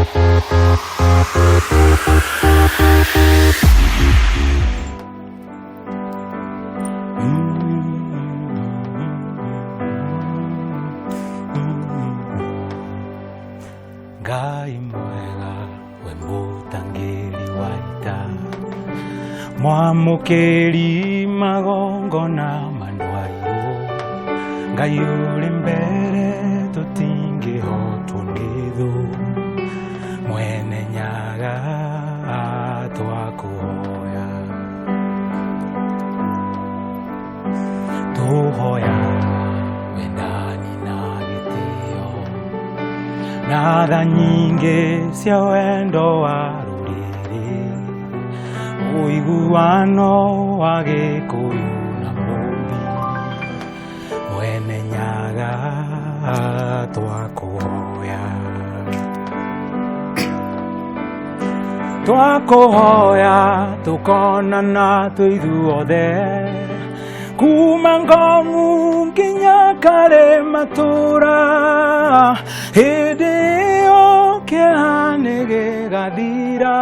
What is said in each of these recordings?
Ngai mwega we mũtangĩri wa ita, mwamũkĩri magongona mandwairwo, Ngai ũrĩ mbere tũtingĩhotwo nĩ thũ, mwene Nyaga twakũhoya, tũhoya wendani na gĩtĩo, na tha nyingĩ cia wendo wa rũrĩrĩ, ũiguano wa Gĩkũyũ na Mũmbi, mwene Nyaga twakũhoya, twakũhoya tũkonana twĩ ithuothe, kuma Ngong'u nginya Karĩmatũra, hĩndĩ ĩyo kĩeha nĩ gĩgathira,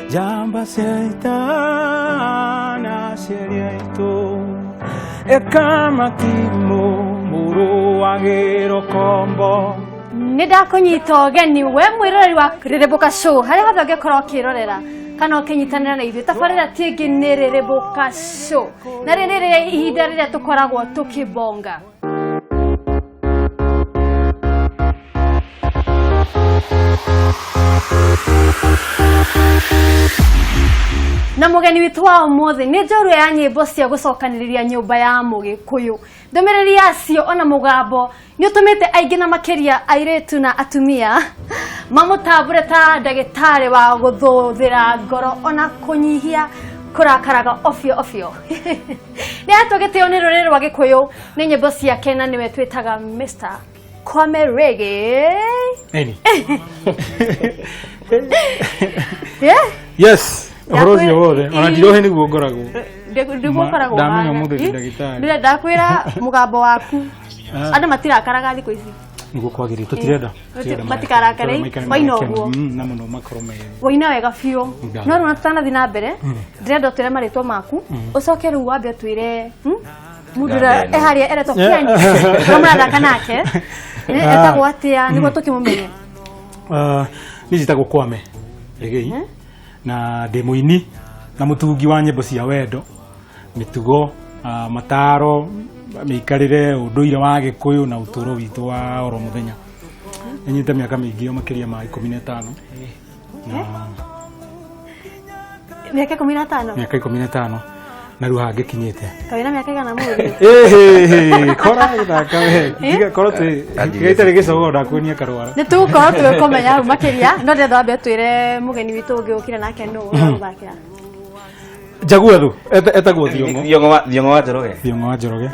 njamba cia ita na aciari aitũ, ĩka matimũ mũrũagĩrwo kombo. Nĩ ndakũnyita ũgeni we mwĩroreri wa Rĩrĩmbũka Show harĩa hothe ũngĩkorwo ũkĩrorera kana ũkĩnyitanĩra na ithuĩ. Tabarĩra ti ĩngĩ nĩ Rĩrĩmbũka Show, na rĩrĩ rĩrĩa ihinda rĩrĩa tũkoragwo tũkĩbonga. Na mũgeni witũ wa ũmũthĩ nĩ njorua ya nyĩmbo cia gũcokanĩrĩria nyũmba ya Mũgĩkũyũ. Ndũmĩrĩri yacio ona mũgambo nĩ ũtũmĩte aingĩ na makĩria airĩtu na atumia mamũtambũre ta ndagĩtarĩ wa gũthũthĩra ngoro ona kũnyihia kũrakaraga obio obio. Nĩ ahetwo gĩtĩo nĩ rũrĩrĩ rwa Gĩkũyũ nĩ nyĩmbo ciake na nĩwe twĩtaga Mr. Kwame Reggae. Eni. Yeah? Yes, ũhoro ũcio wothe ona ndirohe nĩguo ngoragwo. Ndiguo ũkoragwo. Ndamenya ũmũthĩ ndĩ ndagĩtarĩ. Ndĩrenda ndakwĩra mũgambo waku andũ matirakaraga thikũ ici. Nĩguo kwagĩrĩire, tũtirenda. Matikarakare, waina ũguo. Na mũno makorwo me Waina wega biũ. Ngatho. No rĩu ona tũtanathiĩ na mbere, ndĩrenda ũtwĩre marĩtwa maku, ũcoke rĩu wambe ũtwĩre mũndũ ũrĩa Ngandeno. e harĩa eretwo Ken, ũrĩa mũrathaka nake etagwo atĩa nĩguo tũkĩmũmenye. Niĩ njĩtagwo Kwame Regei na ndĩ mũini na mũtungi wa nyĩmbo cia wendo, mĩtugo, mataro, mĩikarĩre, ũndũire wa Gĩkũyũ na ũtũũro witũ wa oro mũthenya. Nĩnyite mĩaka mĩingĩ o makĩria ma 15. Na Mĩaka 15? Mĩaka 15 na rĩu haha ngĩkinyĩte. Kaĩ na mĩaka igana mũthĩ? Ĩhĩ, kora gĩthaka we. Tiga korwo twĩ tiga itarĩ gĩcogo ndakuonia karwara. Nĩ tũgũkorwo tũgĩkũmenya hau makĩria, no ndĩrenda wambe ũtwĩre mũgeni witũ ũngĩ ũkire nake nũ ũragũthakĩra. Njagua thũ etagwo Thiong'o. Thiong'o wa Njoroge. Thiong'o wa Njoroge.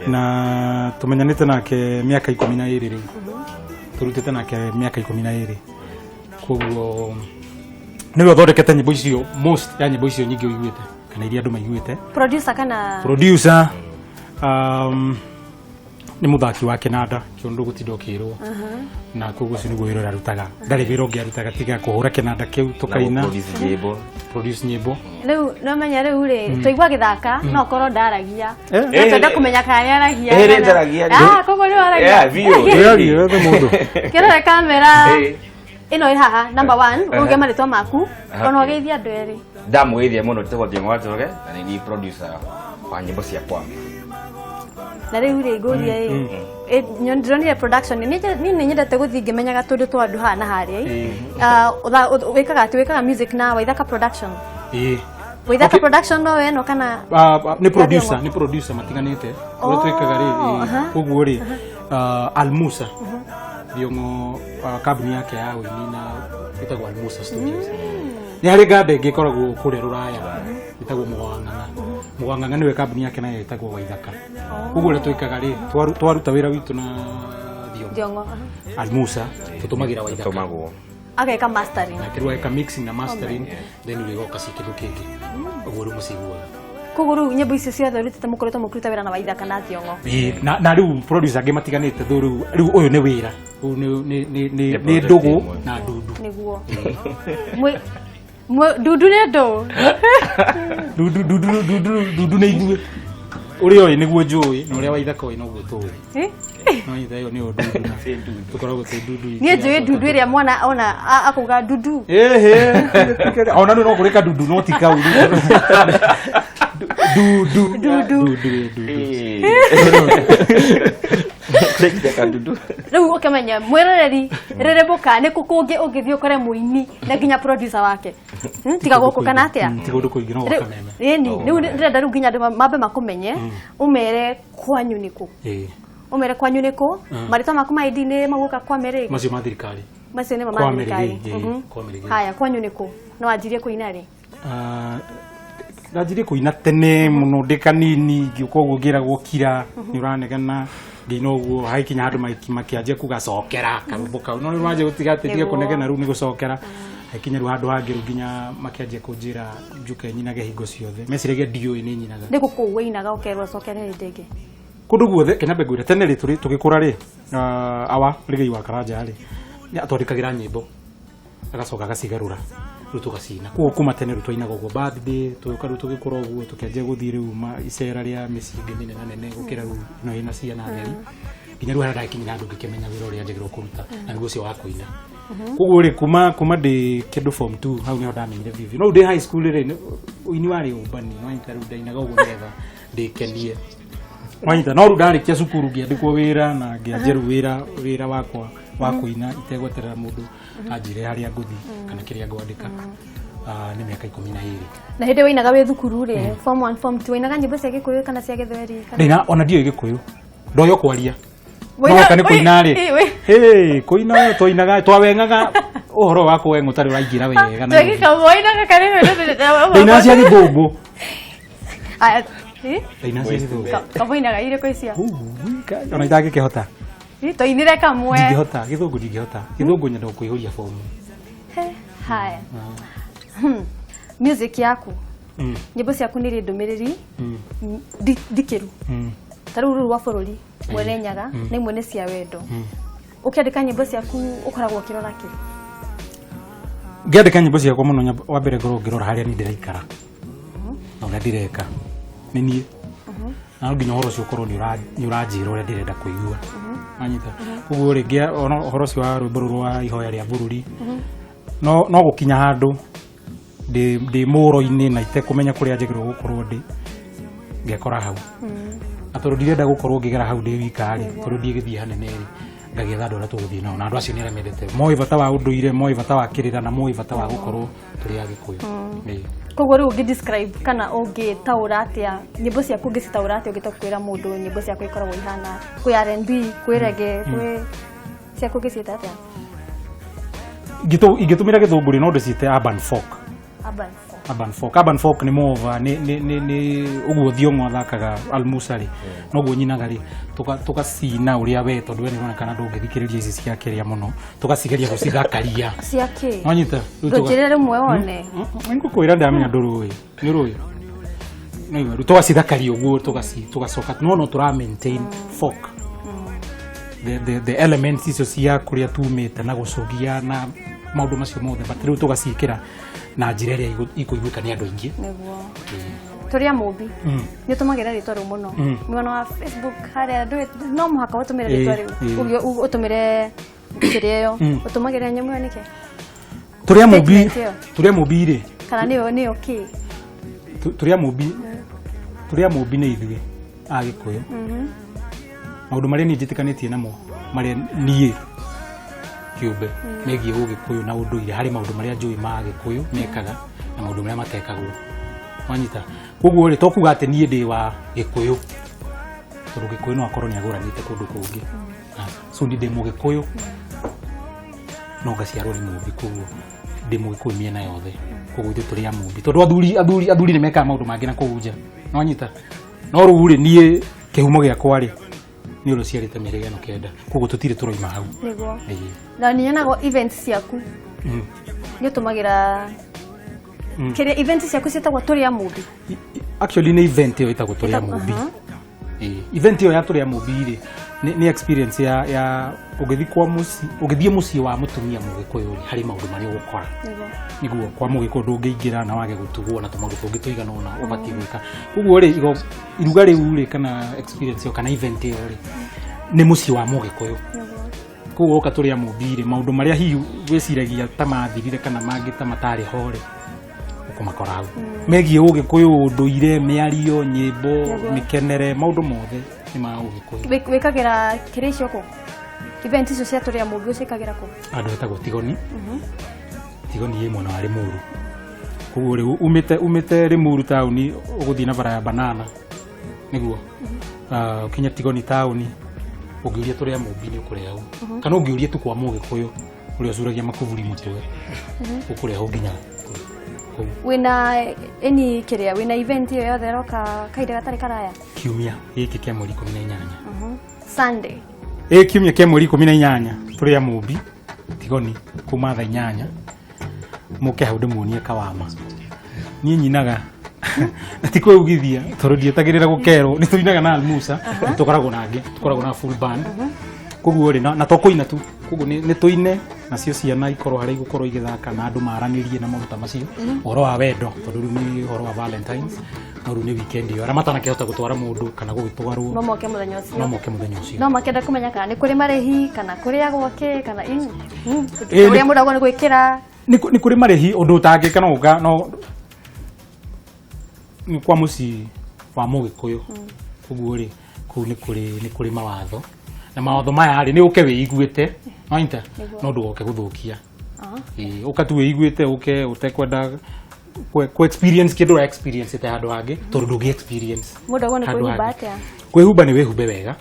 Na tũmenyanĩte nake mĩaka 12 rĩu. Tũrutĩte nake mĩaka 12. Koguo nĩwe ũthondekete nyĩmbo icio, most ya nyĩmbo icio nyingĩ ũiguĩte kana iria andũ maiguĩte. Producer kana? Producer, nĩ mũthaki wa kĩnanda kĩo ndũgũtinda ũkĩrwo, na koguo ũcio nĩguo wĩra ũrĩa arutaga, ndarĩ wĩra ũngĩ arutaga tiga kũhũra kĩnanda kĩu tũkaina. Produce nyĩmbo. Produce nyĩmbo. Rĩu no menya rĩu rĩ twaigua gĩthaka no korwo ndaragia. Eh. No twende kũmenya kana nĩ aragia. Eh, nĩ njaragia. Ah, koguo nĩ waragia. Yeah, biũ. Ndĩraria wethe mũndũ. Kĩrore kamera Eh. ĩno ĩ haha number 1, uge marĩtwa maku ona ũgeithie andũ erĩ. Ndamũgeithia mũno, njĩtagwo Thiong'o wa Njoroge na nĩ niĩ producer wa nyĩmbo cia Kwame. Na rĩu rĩ ngũrie ĩ, ndĩronire production niĩ nĩ nyendete gũthiĩ ngĩmenyaga tũndũ twa andũ haha na harĩa ĩ. Ah, wĩkaga atĩ wĩkaga music na Waithaka Production? Ĩĩ. Waithaka Okay. Production no ĩno kana? Nĩ producer, nĩ producer matiganĩte ũrĩa twĩkaga rĩ, koguo rĩ, Almusa Thiong'o, kambuni yake ya ũini na ĩtagwo Almusa Studios. Nĩ harĩ nganda ĩngĩ ĩkoragwo kũrĩa Rũraya ĩtagwo Mũgwang'ang'a. Mũgwang'ang'a nĩwe kambuni yake nayo ĩtagwo Waithaka. Koguo ũrĩa twĩkaga rĩ, twaruta wĩra witũ na Thiong'o Thiong'o, Almusa, tũtũmagĩra Waithaka. Tũmagwo. Ageka mastering. Nake rĩu ageka mixing na mastering, then rĩu ĩgoka ci kĩndũ kĩngĩ ũguo rĩu mũciguaga. Koguo rĩu nyĩmbo icio ciothe ũrutĩte mũkoretwo mũkĩruta wĩra na Waithaka na Thiong'o. Ĩĩ, na rĩu producer angĩ matiganĩte thũ rĩu ũyũ nĩ wĩra rĩu nĩ ndũgũ na ndundu. Nĩguo. Ndundu nĩ ndũ. Ndundu ndundu ndundu ndundu nĩ ithuĩ. Ũrĩa ũĩ nĩguo njũĩ na ũrĩa Waithaka ũĩ noguo tũĩ. No ithe ĩyo nĩyo ndundu na tũkoragwo twĩ ndundu. Niĩ njũĩ ndundu ĩrĩa mwana ona akauga ndundu. Ĩhĩ. Ona rĩu no kũrĩ kadundu no ti kau. Dudu dudu dudu. Rĩu ũkĩmenya mwĩroreri rĩrĩmbũka nĩ kũ kũngĩ ũngĩthiĩ ũkore mũini na nginya producer wake. Tiga gũkũ kana atĩa? Tiga ũndũ kũingĩ no gwaka meme. Ĩni rĩu ndĩrenda rĩu nginya andũ mambe makũmenye ũmere kwanyu nĩ kũ. Ũmere kwanyu nĩ kũ, marĩtwa maku ma ID nĩ maguoka kwa Mary. Macio ma thirikari. Macio nĩ ma thirikari. Haya kwanyu nĩ kũ? No wanjirie kũina rĩ? Ndanjirie kũina tene mũno ndĩ kanini ngĩũka ũguo ngĩragwo kira nĩ ũranegena ngĩina ũguo hagĩkinya handũ makĩanjia kuga cokera karũmbo kau no rĩu wanjia gũtiga atĩ ndige kũnegena rĩu nĩ gũcokera hakinya rĩu handũ hangĩ rĩu nginya makĩanjia kũnjĩra njuke nyinage hingo ciothe meciragia ndiũĩ nĩ nyinaga. Nĩ kũ wĩinaga ũkerwo cokere hĩndĩ ĩngĩ? Kũndũ guothe kenya ngwĩre tene rĩ tũgĩkũra rĩ awa Rĩgei wa Karanja rĩ atwandĩkagĩra nyĩmbo agacoka agacigarũra rĩu tũgacina koguo kuma tene rĩu twainaga ũguo birthday tũgĩũka rĩu tũgĩkũra ũguo tũkĩanjia gũthiĩ rĩu icera rĩa mĩciĩ ĩngĩ mĩnene nene gũkĩra rĩu ĩno ĩna ciana theri nginya rĩu harĩa ndakinyire handũ ngĩkĩmenya wĩra ũrĩa njagĩrĩirwo kũruta na nĩguo ũcio wa kũina. Koguo rĩ kuma ndĩ kĩndũ form 2 hau nĩho ndamenyire biũ. No ndĩ high school rĩ ũini warĩ ũmbani no nyita rĩu ndainaga ũguo nĩgetha ndĩkenie. Wanyita no rĩu ndarĩkia cukuru ngĩandĩkwo wĩra na ngĩanjia rĩu wĩra wakwa wa kũina itegweterera mũndũ anjĩre harĩa ngũthiĩ kana kĩrĩa ngwandĩka. Nĩ mĩaka 12. Na hĩndĩ wainaga wĩ thukuru rĩ form 1 form 2 wainaga nyĩmbo cia Gĩkũyũ kana cia Gĩthweri? Ndaina ona ndiũĩ Gĩkũyũ ndoĩ o kwaria. No kana kũina rĩ kũina twainaga twaweng'aga ũhoro wa kũweng'a ũtarĩ ũraingĩra wega. Ndainaga cia Gĩthũngũ. Ndainaga cia Gĩthũngũ. Kawainaga irĩkũ icio? Ona itangĩkĩhota. Twainire kamwe. Ndingĩhota Gĩthũngũ ndingĩhota. Gĩthũngũ nyenda kũihũria bomu. Haya. Music yaku nyĩmbo ciaku nĩ irĩ ndũmĩrĩri ndikĩru. Ta rĩu rũrũ rwa bũrũri Mwene Nyaga na imwe nĩ cia wendo. Ũkĩandĩka nyĩmbo ciaku ũkoragwo ũkĩrora kĩ? Ngĩandĩka nyĩmbo ciakwa mũno wa mbere ngoragwo ngĩrora harĩa niĩ ndĩraikara na ũrĩa ndĩreka nĩ niĩ na no nginya ũhoro ũcio ũkorwo nĩ ũranjĩra ũrĩa ndĩrenda kũigua. Wanyita? Koguo rĩ ũhoro ũcio wa rwĩmbo rũrũ rwa ihoya rĩa bũrũri no gũkinya handũ ndĩ mũro-inĩ na itekũmenya kũrĩa njagĩrĩirwo gũkorwo ndĩ ngekora hau. Na tondũ ndirenda gũkorwo ngĩgera hau ndĩ wika rĩ tondũ ndiĩgĩthiĩ hanene rĩ ngagĩetha andũ arĩa tũgũthiĩ nao na andũ acio nĩ arĩa mendete moĩ bata wa ũndũire moĩ bata wa kĩrĩra na moĩ bata wa gũkorwo tũrĩ Agĩkũyũ. Koguo rĩu ũngĩ describe kana ũngĩtaũra atĩa nyĩmbo ciaku ũngĩcitaũra atĩa ũngĩtua kwĩra mũndũ nyĩmbo ciaku ikoragwo ihana kwĩ R&B kwĩ reggae kwĩ ciaku ũngĩciĩta atĩa? Ingĩtũmĩra Gĩthũngũ rĩ no ndĩciĩte urban folk. Urban folk. Urban folk. Urban folk nĩ mova nĩ ũguo Thiong'o athakaga Almusa rĩ noguo nyinaga rĩ tũgacina ũrĩa we tondũ we nĩ ũronekana ndũngĩthikĩrĩria ici cia kĩrĩa mũno tũgacigeria gũcithakaria. Cia kĩ? Wanyita? Ndũnjĩre rĩmwe wone. Ngũkwĩra ndamenya ndũrũĩ. Nĩ ũrũĩ? Rĩu tũgacithakaria ũguo tũgacoka no tũra maintain folk. The elements icio cia kũrĩa tumĩte na gũcũgia na maũndũ macio mothe but rĩu tũgaciĩkĩra na njĩra ĩrĩa ikũiguĩka nĩ andũ aingĩ. Nĩguo. Tũrĩ a Mũmbi. Nĩ ũtũmagĩra rĩtwa rĩu mũno. Mwena wa Facebook harĩa ndũĩ no mũhaka ũtũmĩre rĩtwa rĩu. Ũtũmĩre kĩrĩa ĩyo. Ũtũmagĩra nyamũ ĩyo nĩkĩ? Tũrĩ a Mũmbi. Tũrĩ a Mũmbi rĩ. Kana nĩyo kĩ? Tũrĩ a Mũmbi. Tũrĩ a Mũmbi nĩ ithuĩ Agĩkũyũ. Maũndũ marĩa niĩ njĩtĩkanĩtie namo marĩa niĩ kĩũmbe megiĩ ũgĩkũyũ na ũndũire harĩ maũndũ marĩa njũĩ ma Agĩkũyũ mekaga na maũndũ marĩa matekagwo. Wanyita? Koguo rĩ to kuga atĩ niĩ ndĩ wa Gĩkũyũ tondũ Gĩkũyũ no akorwo nĩ agũranĩte kũndũ kũngĩ. So niĩ ndĩ Mũgĩkũyũ no ngaciarwo nĩ Mũmbi koguo ndĩ Mũgĩkũyũ mĩena yothe. Koguo ithuĩ tũrĩ a Mũmbi tondũ athuri nĩ mekaga maũndũ mangĩ na kũu nja. Wanyita? No rĩu rĩ niĩ kĩhumo gĩakwa rĩ nĩ ũrĩa ũciarĩte mĩhĩrĩga ĩno kenda koguo tũtirĩ tũroima hau. Nĩguo. Na nĩ nyonaga events ciaku nĩ ũtũmagĩra Kĩrĩa event ciaku ciĩtagwo Tũrĩa Mũmbi? Actually nĩ event ĩyo ĩtagwo Tũrĩa Mũmbi. Event ĩyo ya Tũrĩa Mũmbi rĩ, nĩ experience ya ũgĩthiĩ kwa mũciĩ, ũgĩthiĩ mũciĩ wa mũtumia Mũgĩkũyũ rĩ, harĩ maũndũ marĩa ũgũkora. Nĩguo kwa Mũgĩkũyũ ndũngĩingĩra na wage gũtugwo na tũmaũndũ tũngĩ tũigana ũna ũbatiĩ gwĩka. Koguo rĩ, iruga rĩu rĩ, kana experience ĩyo kana event ĩyo rĩ, nĩ mũciĩ wa Mũgĩkũyũ. Koguo woka Tũrĩa Mũmbi rĩ, maũndũ marĩa hihi wĩciragia ta mathirire kana mangĩ ta matarĩ ho rĩ, ũkũmakora hau. Megiĩ Ũgĩkũyũ, ũndũire, mĩario, nyĩmbo, mĩkenere, maũndũ mothe nĩ ma Ũgĩkũyũ. Wĩkagĩra kĩrĩa icio kũ? Event icio cia Tũrĩa Mũmbi ũciĩkagĩra kũ? Handũ hetagwo Tigoni. Tigoni ĩ mwena wa Limuru. Koguo rĩ, umĩte Limuru taũni ũgũthiĩ na bara ya Banana. Nĩguo. Ũkinye Tigoni taũni, ũngĩũria Tũrĩa Mũmbi nĩ ũkũrehwo. Kana ũngĩũria tu kwa Mũgĩkũyũ ũrĩa ũcuragia makuburi mũtwe, ũkũrehwo nginya kũu. Wĩna any kĩrĩa, wĩna event ĩyo yothe ĩroka kahinda gatarĩ karaya? Kiumia gĩkĩ kĩa mweri 18. Sunday. Ĩ, kiumia kĩa mweri 18, Tũrĩa Mũmbi Tigoni, kuma thaa 8. Mũke hau ndĩmuonie kawama. Niĩ nyinaga na ti kwĩugithia tondũ ndietagĩrĩra gũkerwo, nĩ tũinaga na Almusa, nĩ tũkoragwo na angĩ, tũkoragwo na full band. Koguo rĩ, na to kũina tu, koguo nĩ tũine nacio ciana ikorwo harĩa igũkorwo igĩthaka na andũ maranĩrie na maũndũ ta macio, ũhoro wa wendo, tondũ rĩu nĩ ũhoro wa Valentines, no rĩu nĩ weekend ĩyo, arĩa matanakĩhota gũtwara mũndũ kana gũgĩtwarwo no moke mũthenya ũcio, no moke mũthenya ũcio. No makĩenda kũmenya kana nĩ kũrĩ marĩhi kana kũrĩagwo kĩ kana ũrĩa mũndũ agwo nĩ gwĩkĩra. Nĩ kũrĩ marĩhi, ũndũ ũtangĩka no ũka, no nĩ kwa mũciĩ wa Mũgĩkũyũ. Koguo rĩ, kũu nĩ kũrĩ mawatho, na mawatho maya rĩ, nĩ ũke wĩiguĩte, wanyita, no ndũgoke gũthũkia. Ũka tu wĩiguĩte, ũke ũtekwenda ku experience kĩndũ ũra experience te handũ hangĩ, tondũ ndũngĩ experience. Mũndũ agwo nĩ kwĩhumba atĩa? Kwĩhumba nĩ wĩhumbe wega.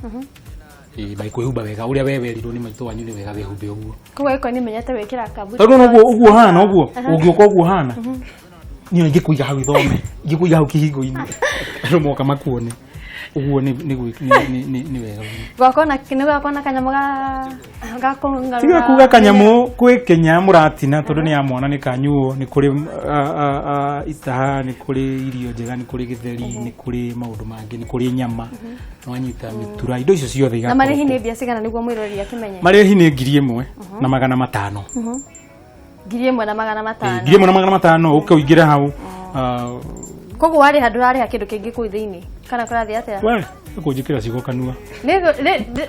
Bai kwĩhumba wega ũrĩa we werirwo nĩ maitũ wanyu nĩ wega wĩhumbe ũguo. Koguo ĩko nĩ menyete wĩkĩra kabuti. Tondũ noguo ũguo hana ũguo, ũngĩũka ũguo hana, niĩ ingĩkũiga hau ithome, ingĩkũiga hau kĩhingo-inĩ, andũ moka makuone. Ũguo nĩ wega. Nĩ gwakona kanyamũ ga kũng'arũra. Tiga kuga kanyamũ kwĩ Kenya mũratina, tondũ nĩ ya mwana nĩ kanyuo, nĩ kũrĩ itaha, nĩ kũrĩ irio njega, nĩ kũrĩ gĩtheri, nĩ kũrĩ maũndũ mangĩ, nĩ kũrĩ nyama, nĩwanyita, mĩtura, indo icio ciothe igakorwo. Na marĩhi nĩ mbia cigana nĩguo mwĩroreri akĩmenye? Marĩhi nĩ 1500. 1500. 1500, ũke ũingĩre hau. Koguo warĩha ndũrarĩha kĩndũ kĩngĩ kũu thĩinĩ kana kũrathiĩ atĩa? We, kũnjĩkĩra ciugo kanua.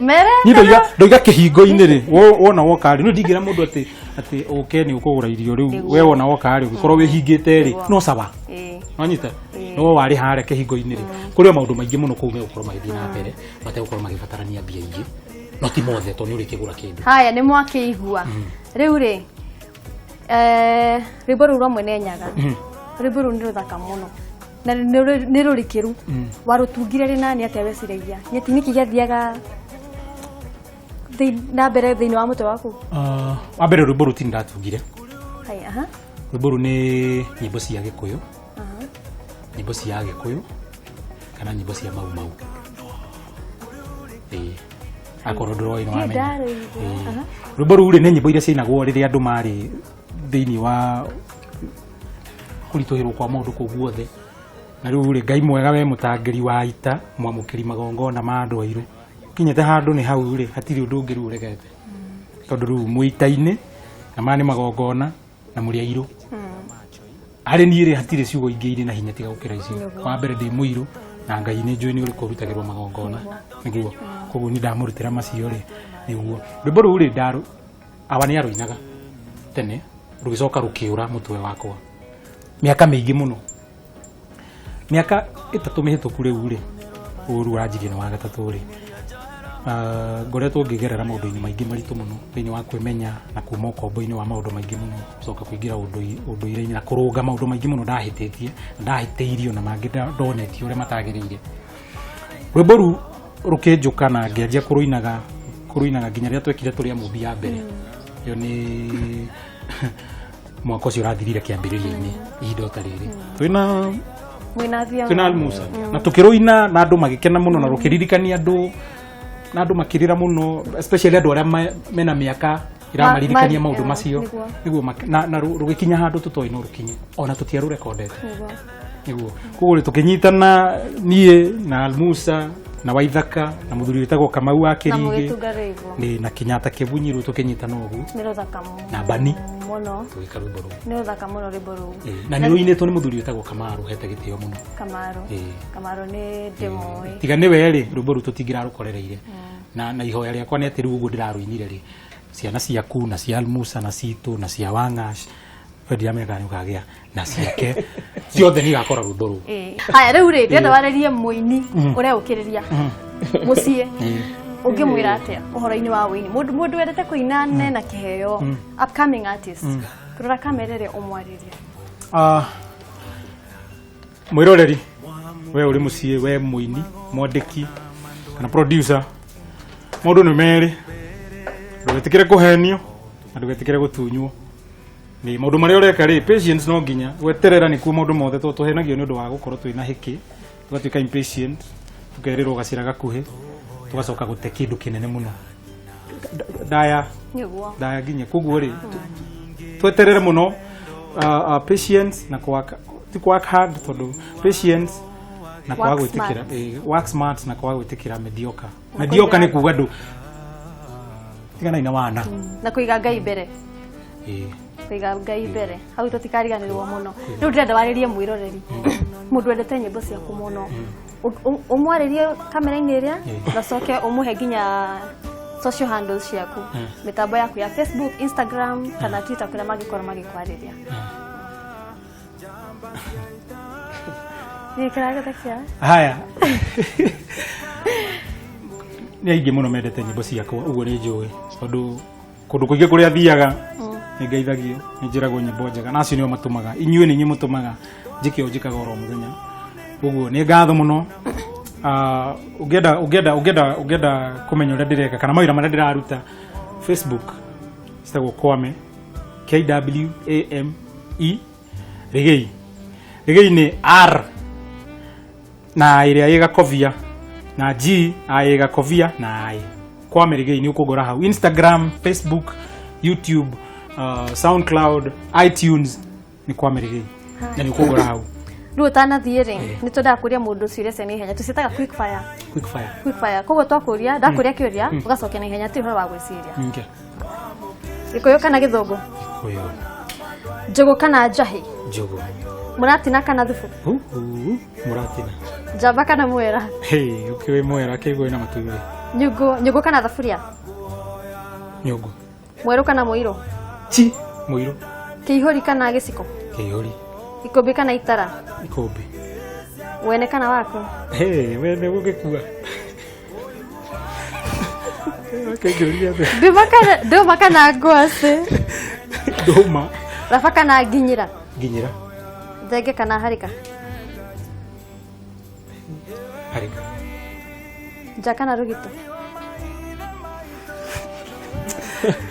Mere? Niĩ ndoiga kĩhingo-inĩ rĩ, wona woka rĩ, niĩ ndingĩra mũndũ atĩ ũke nĩ ũkũgũra irio rĩu, we wona woka rĩ, ũngĩkorwo wĩhingĩte rĩ, no sawa. Wanyita? No warĩ harĩa kĩhingo-inĩ rĩ, kũrĩ o maũndũ maingĩ mũno kũu megũkorwo magĩthiĩ na mbere, mategũkorwo magĩbatarania mbia ingĩ, no ti mothe tondũ nĩ ũrĩkĩgũra kĩndũ. Haya, nĩ mwakĩigua. Rĩu rĩ, rwĩmbo rũu rwa Mwene Nyaga, rwĩmbo rũu nĩ rũthaka mũno na nĩ rũrikĩru. Warũtungire rĩ nani atĩa weciragia? Nyeti nĩkĩ gĩathiaga na mbere thĩinĩ wa mũtwe waku? Wa mbere rwĩmbo rũu ti ndatungire. Rwĩmbo rũu nĩ nyĩmbo cia Gĩkũyũ, nyĩmbo cia Gĩkũyũ kana nyĩmbo cia Mau Mau. Akorwo ndũroĩ nĩ wamenya. Rwĩmbo rũu rĩ, nĩ nyĩmbo iria ciainagwo rĩrĩa andũ marĩ thĩinĩ wa kũritũhĩrwo kwa maũndũ kũu guothe. Na rĩu rĩ, Ngai mwega we mũtangĩri wa ita, mwamũkĩri magongona ma andũ airũ. Kinyĩte handũ nĩ hau rĩ, hatirĩ ũndũ ũngĩ rĩu ũregete. Tondũ rĩu mwĩ ita-inĩ, na maya nĩ magongona, na mũrĩ airũ. Harĩ niĩ rĩ, hatirĩ ciugo ingĩ irĩ na hinya tiga gũkĩra icio. Wa mbere ndĩ mũirũ, na Ngai nĩ njũĩ nĩ ũrĩkũ ũrutagĩrwo magongona. Nĩguo. Koguo niĩ ndamũrutĩra macio rĩ, nĩguo. Rwĩmbo rũu rĩ, awa nĩ arũinaga tene, rũgĩcoka rũkĩũra mũtwe wakwa. Mĩaka mĩingĩ mũno. Mĩaka 3 mĩhĩtũku rĩu rĩ, ũyũ rĩu ũranjirie nĩ wa gatatũ rĩ, ngoretwo ngĩgerera maũndũ-inĩ maingĩ maritũ mũno thĩinĩ wa kwĩmenya na kuma ũkombo-inĩ wa maũndũ maingĩ mũno, gũcoka kũingĩra ũndũire-inĩ na kũrũnga maũndũ maingĩ mũno ndahĩtĩtie, ndahĩtĩirio na mangĩ ndonetio ũrĩa matagĩrĩire. Rwĩmbo rũu rũkĩnjũka na ngĩanjia kũrũinaga nginya rĩrĩa twekire Tũrĩa Mũmbi ya mbere. Ĩyo nĩ mwaka ũcio ũrathirire kĩambĩrĩria-inĩ ihinda o ta rĩrĩ. Twĩna Almusa na tũkĩrũina na andũ magĩkena mũno na rũkĩririkania andũ na andũ makĩrĩra mũno, especially andũ arĩa mena mĩaka Iramaririkania maũndũ Ma- macio. Nĩguo. Nĩguo na rũgĩkinya handũ tũtoĩ no rũkinye, ona tũtiarũrekondete. Nĩguo. Nĩguo koguo rĩ, tũkĩnyitana niĩ na Almusa na Waithaka na mũthuri wĩtagwo Kamau wa Na Kĩrigĩ mũgĩtunga rwĩmbo. Nĩ na Kenyatta Kĩbunyi, rĩu tũkĩnyitana ũguo Nĩ rũthaka na Bani mũno. Tũgĩka rwĩmbo rũu. Nĩ rũthaka mũno rwĩmbo rũu. Ĩĩ, na nĩ rũinĩtwo nĩ mũthuri wĩtagwo Kamaru, hete gĩtĩo mũno. Kamaru. Ĩĩ. Kamaru nĩ ndĩmũĩ. Tiga nĩwe rĩ, rwĩmbo rũu tũtingĩrarũkorereire, na ihoya rĩakwa nĩ atĩ rĩu ũguo ndĩrarũinire rĩ, ciana ciaku na cia Almusa na citũ na cia Wangash, we ndiramenya kana nĩ ũkagĩa na ciake ciothe nĩ igakora rwĩmbo rũu. Ĩĩ. Haya, rĩu rĩ, ndĩrenda warĩrie mũini ũreũkĩrĩria mũciĩ, ũngĩmwĩra atĩa ũhoro-inĩ wa ũini, mũndũ wendete kũina nena kĩheo, upcoming artist, kũrora kamera ĩrĩa ũmwarĩrie. Ah, mwĩroreri, we ũrĩ mũciĩ, we mũini, mwandĩki kana producer, maũndũ nĩ merĩ: ndũgetĩkĩre kũhenio na ndũgetĩkĩre gũtunywo. Nĩ maũndũ marĩa ũreka rĩ, patience no nginya gweterera nĩkuo maũndũ mothe, tondũ tũhenagio nĩ ũndũ wa gũkorwo twĩna hĩkĩ, tũgatuĩka impatient, tũkerĩrwo gacĩra gakuhĩ, tũgacoka gũte kĩndũ kĩnene mũno ndaya ndaya nginya. Koguo rĩ, tweterere mũno, patience na work, ti work hard, tondũ patience na kwaga Work gwĩtĩkĩra smart. Work smart na kwaga gwĩtĩkĩra mediocre. Mediocre nĩ kuga ndũ tiganai na wana. Na kũiga Ngai mbere. Kũiga Ngai mbere hau tũtikariganĩrwo mũno. Rĩu ndĩrenda warĩrie mwĩroreri, mũndũ wendete nyĩmbo ciaku mũno, ũmwarĩrie kamera-inĩ ĩrĩa, na ũcoke ũmũhe nginya social handles ciaku, mĩtambo yaku ya Facebook, Instagram kana Twitter, kũrĩa mangĩkorwo magĩkwarĩria. Nĩ kĩragĩthekia. Haya, nĩ aingĩ mũno mendete nyĩmbo ciakwa, ũguo nĩ njũĩ, tondũ kũndũ kũingĩ kũrĩa thiaga nĩ ngeithagio, nĩ njĩragwo nyĩmbo njega, na acio nĩo matũmaga, inyuĩ nĩ inyuĩ mũtũmaga njĩke o njĩkaga oro mũthenya. Ũguo nĩ ngatho mũno. Ah, ũngĩenda kũmenya ũrĩa ndĩreka kana mawĩra marĩa ndĩraruta, Facebook citagwo Kwame, Kwame Rigei. Rigei nĩ R na ĩrĩa ĩ gakobia na G a ĩ gakobia na I. Kwame Rigei nĩ ũkũngora hau Instagram, Facebook, YouTube, SoundCloud, iTunes nĩ Kwame Rigei na nĩ ũkũngora hau. Rĩu ũtanathiĩ rĩ, nĩ twendaga kũria mũndũ ciũria cia naihenya, tũciĩtaga quick fire. Quick fire. Quick fire, koguo twakũria, ndakũria kĩũria ũgacokia na ihenya, ti ũhoro wa gwĩciria. Okay. Gĩkũyũ kana Gĩthũngũ? Gĩkũyũ. Njũgũ kana njahĩ? Njũgũ. Mũratina kana thubu? Hu, hu, mũratina. Njamba kana mwera? Hey, ũkĩwĩ mwera kĩguo na matumbĩ. Nyũngũ kana thaburia? Nyũngũ. Mwerũ kana mũirũ? Chi mũirũ. Kĩihũri kana gĩciko? Kĩihũri. Ikũmbĩ kana itara? Ikũmbĩ. Wene kana waku? Hey, wene gũgĩkua. Kĩngĩũria atĩa? Ndũma kana ngwacĩ? Ndũma. Raba kana nginyĩra? Nginyĩra. Thenge kana harĩka? Harĩka. Nja kana rũgito?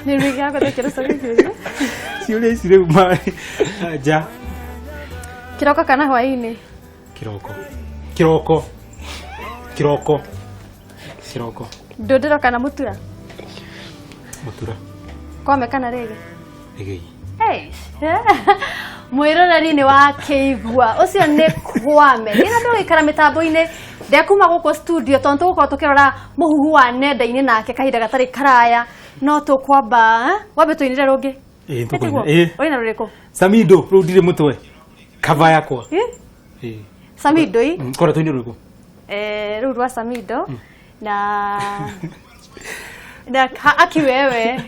Nĩ rũiga gũthekera kĩũria. Ciũria ici rĩu marĩ nja. Kĩroko kana hwaĩ-inĩ? Kĩroko, kĩroko, kĩroko, kĩroko. Ndũndĩro kana mũtura? Mũtura. Kwame kana rĩgĩ? Rĩgĩi. Mwĩroreri nĩ wa kĩigua, ũcio nĩ Kwame. Nĩ andũ gũikara mĩtambo-inĩ, ndekuma gũkũ studio tondũ tũgũkorwo tũkĩrora mũhuhu wa nenda-inĩ nake kahinda gatarĩ karaya, no tũkwamba wambe tũinĩre rũngĩ. Ĩĩ. Nĩtiguo? Tũkũina, ĩĩ. Ũrĩ na rũrĩkũ? Samido, rĩu ndirĩ mũtwe kava yakwa. Eh? Ĩĩ. Samido i. Kora tũine rũrĩkũ? Rĩu rwa Samido na akiwewe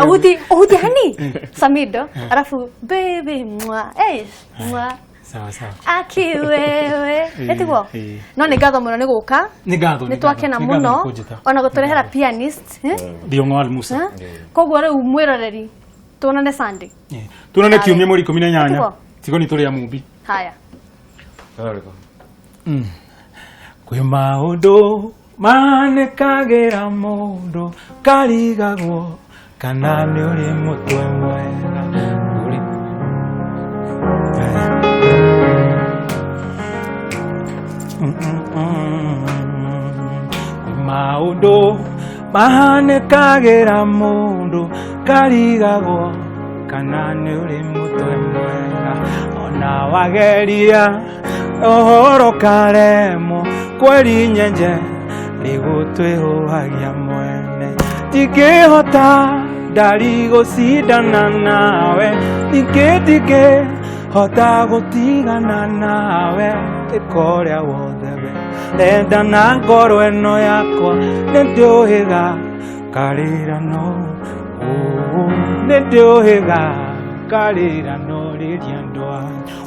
uhuti uhuti hani Samido, alafu baby mwa eh mwa. Sawa sawa. Akiwewe. Ĩĩ, Ĩtiguo? Ĩĩ. No nĩ ngatho mũno nĩ gũka. Nĩ ngatho. Nĩ twakena Nĩ ngatho mũno nĩ kũnjĩta. ona gũtũrehera pianist, eh? Thiong'o Al Musa. Eh? Koguo rĩu mwĩroreri, tuonane Sunday. Ĩĩ. Tuonane Haya. kiumia mweri 18. Ĩtiguo? Tigo nĩ tũrĩ a Mumbi. Haya. Rũrĩkũ? Kwĩ maũndũ manĩkagĩra mũndũ karigagwo kana nĩ ũrĩ mũtwe mwega ũrĩ. Kwĩ maũndũ Mahanĩkagĩra mũndũ karigagwo kana nĩ ũrĩ mũtwe mwega ona wageria ũhoro karemwo kweri nyenje rĩgũtwĩhũhagia mwene ndingĩhota ndari gũcindana nawe ningĩ ndingĩhota gũtigana nawe ĩka ũrĩa wothe we renda na ngoro ĩno yakwa nĩndĩũhĩga karĩra no nĩndĩũhĩga karĩra no rĩria ndwa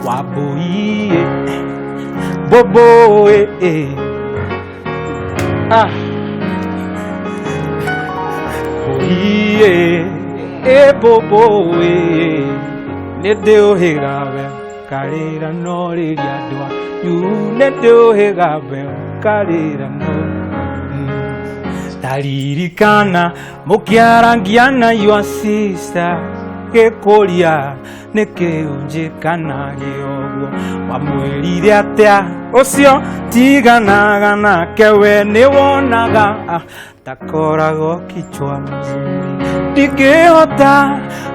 wambũiĩ mbũmbũĩ ah Iye, e bobo e, nĩndĩũhĩga we karĩra no rĩria ndwa yu nĩndĩũhĩga we karĩra no taririkana mũkĩarangia na your sister gĩkũria nĩkĩ ũnjĩkanagia ũguo wamwĩrire atĩa ũcio tiganaga nake we nĩwonaga takoragwo kichwa mzuri ndingĩhota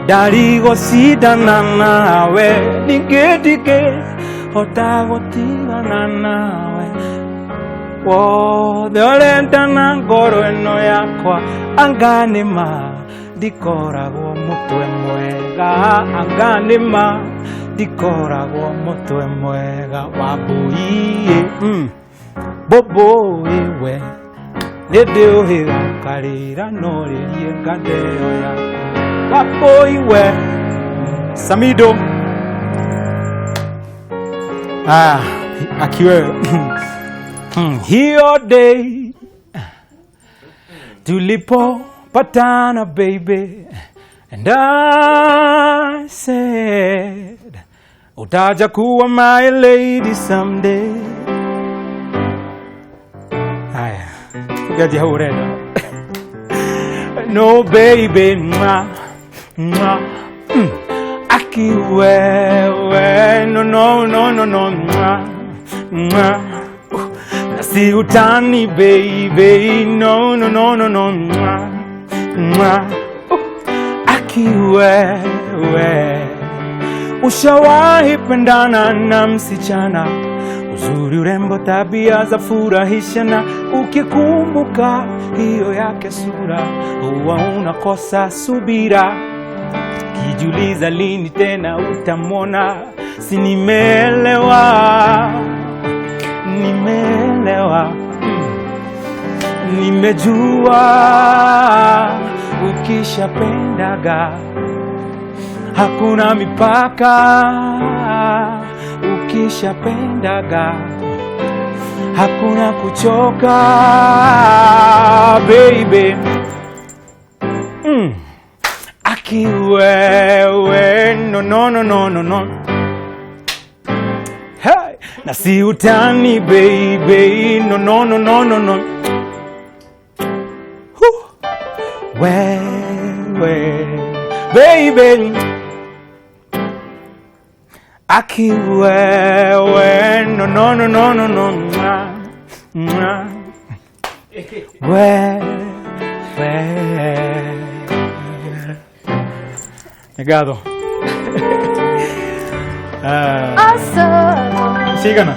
ndari gũcindana nawe ningĩ ndingĩhota gũtigana nawe wothe ũrenda na ngoro ĩno yakwa anga nĩ ma ndikoragwo mũtwe mwega anga nĩ ma ndikoragwo mũtwe mwega wambũiĩ mbũmbũĩ we nĩndĩũhĩga karĩra no rĩrie ngandeo yakwa wambũi we Samido ah akiwe hiyo day tulipopatana baby and I said utaja kuwa my lady someday. Haya, tugaji hau urenda. No baby mwa mwa aki wewe no no no no no mwa mwa na si utani baby no no no no no mwa mwa aki wewe. Ushawahi pendana na msichana uzuri urembo tabia za furahisha na ukikumbuka hiyo yake sura huwa unakosa subira kijiuliza lini tena utamwona si nimeelewa nimeelewa nimejua ukishapendaga hakuna mipaka ukishapendaga hakuna kuchoka baby aki wewe no no no no no no hey na si utani baby no no no no no no wewe baby aki wewe no no no no no no mwa mwa wewe Nĩ ngatho. Awesome. Cigana?